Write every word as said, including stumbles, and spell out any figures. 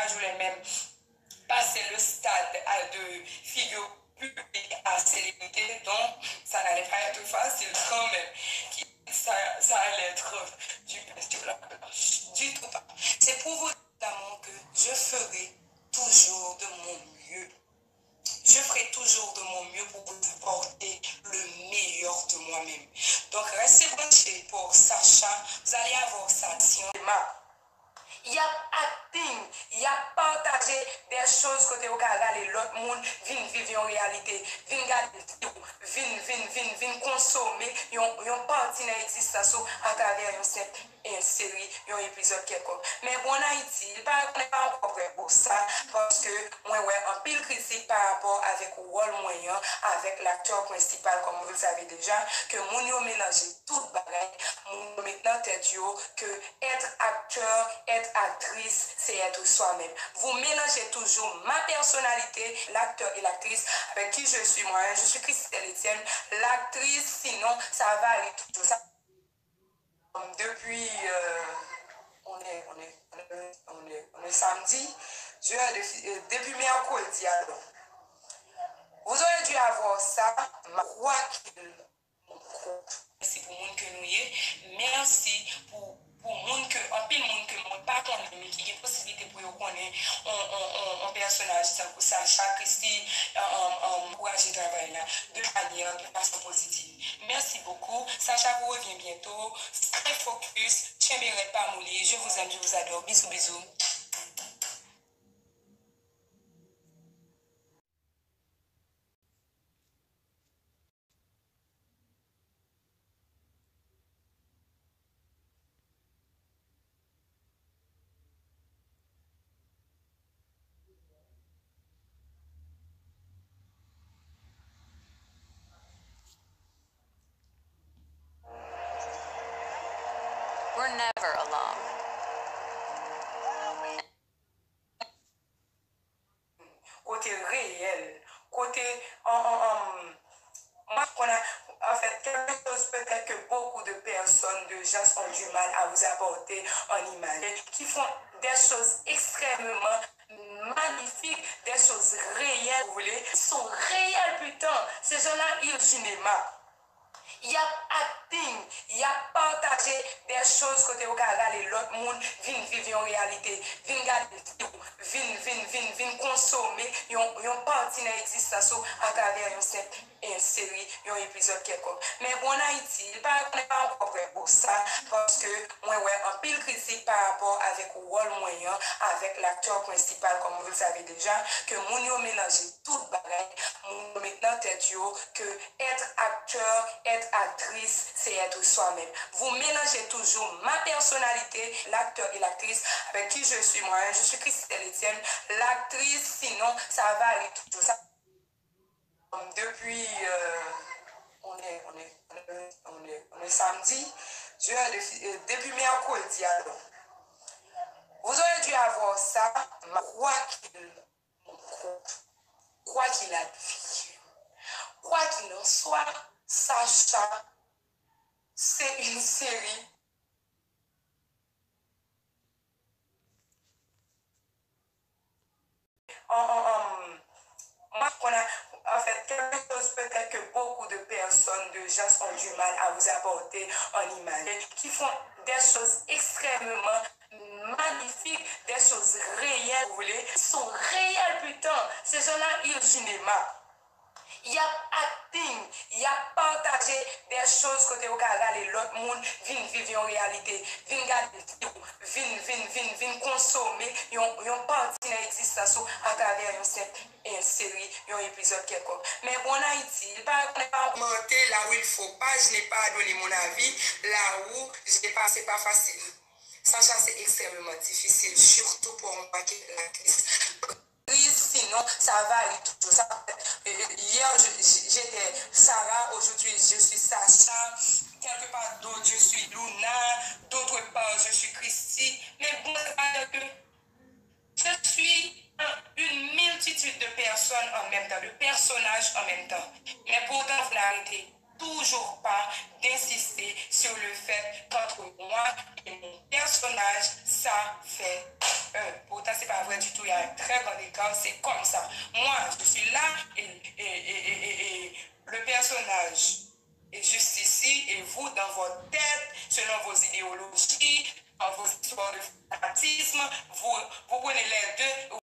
je voulais même passer le stade à, de figure publique à célébrité, donc ça n'allait pas être facile quand même. Qui ça, ça allait être du pain sur la planche, du tout pas. C'est pour vous dire, d'amour, que je ferai toujours de mon mieux. Je ferai toujours de mon mieux pour vous apporter le meilleur de moi-même. Donc, restez branchés pour Sacha. Vous allez avoir ça. Si on y ap acting, y ap pataje de choz kote yo ka rale lòt moun vin viv yon reyalite, vin gade vi w, vin, vin, vin, vin konsome yon, yon pati nan egzistans ou atravè yon senp, yon seri, yon epizòd kèlkonk. Men bon, Ayiti, li pa, li pa ankò prè pou sa, paske mwen wè anpil kritik pa rapò avèk wòl mwen an, avèk laktè prensipal, comme vous le savez déjà, ke moun yo melanje tout bagay, moun yo met nan tèt yo ke être acteur, être actrice, c'est être soi-même. Vous mélangez toujours ma personnalité, l'acteur et l'actrice avec qui je suis moi. Je suis Christelle Etienne, l'actrice, sinon ça varie toujours. Ça, depuis, euh, on est, on est, on est, on est, on est samedi, je, euh, depuis mercredi alors. Vous aurez dû avoir ça, ma-, quoi qu'il Mèsi pou moun ke nou ye. Mèsi pou, pou moun ke, anpil moun ke mwen pa konnen, men ki gen posiblite pou yo konnen on, on, on, on pèsonaj tankou Sacha Christie, an, an, an ankouraje travay la de manyè, de fason pozitiv. Merci beaucoup. Sacha vous revient bientôt. Très focus. Tjenbe rèd pa moli. Je vous aime, je vous adore. Bisous, bisous. We're never alone. Kote reyèl, kote, an, an, an, mwen konn, en fait, quelque chose peut-être que beaucoup de personnes, de gens ont du mal à vous apporter en image, qui font des choses extrêmement magnifiques, des choses réelles, vous voulez, sont réelles, putain. Ces gens-là, ils cinéma. Y ap acting, y ap pataje de choz kote yo ka rale lòt moun vin viv yon reyalite, vin gade vi w, vin, vin, vin, vin konsome yon, yon pati nan egzistans ou atravè yon senp, yon seri, yon epizòd kèlkonk. Men bon, Ayiti, li pa, li pa ankò prè pou sa, paske mwen wè anpil kritik pa rapò avèk wòl mwen an, avèk laktè prensipal, comme vous le savez déjà, ke moun yo melanje tout bagay, moun yo met nan tèt yo ke être acteur, être actrice, c'est être soi-même. Vous mélangez toujours ma personnalité, l'acteur et l'actrice avec qui je suis moi. Je suis Christelle Etienne, l'actrice, sinon ça varie toujours. Ça, depuis, euh, on est, on est, on est, on est, on est samedi, je, euh, depuis mercredi alors. Vous aurez dû avoir ça, ma-, quoi qu'il Quoi qu'il advienne, quoi qu'il en soit, Sacha, c'est une série. En, en, en, moi, je connais, en fait, quelque chose peut-être que beaucoup de personnes, de gens ont du mal à vous apporter en image, qui font des choses extrêmement magnifiques, des choses réelles, vous voulez, sont réelles, putain. Ces gens-là, ils cinéma. Y ap acting, y ap pataje de choz kote yo ka rale lòt moun vin viv yon reyalite, vin gade vi w, vin, vin, vin, vin konsome yon, yon pati nan egzistans ou atravè yon senp, yon seri, yon epizòd kèlkonk. Men bon, Ayiti, li pa, li pa ankò. Commenter là où il faut pas, je n'ai pas à donner mon avis, là où je n'ai pas, c'est pas facile. Sacha, c'est extrêmement difficile, surtout pour moi qui est l'actrice. Sinon, ça varie toujours. Ça, euh, hier, je, je, j'étais Sarah, aujourd'hui, je suis Sacha. Quelque part d'autre, je suis Luna. D'autre part, je suis Christie. Mais bon, ça veut dire que je suis une multitude de personnes en même temps, de personnages en même temps. Mais pourtant, vous n'arrêtez toujours pas d'insister sur le fait qu'entre moi et mon personnage, ça fait un. Pourtant, c'est pas vrai du tout, il y a un très grand écart, c'est comme ça. Moi, je suis là et, et, et, et, et, et le personnage est juste ici et vous, dans votre tête, selon vos idéologies, dans vos histoires de fanatisme, vous, vous prenez les deux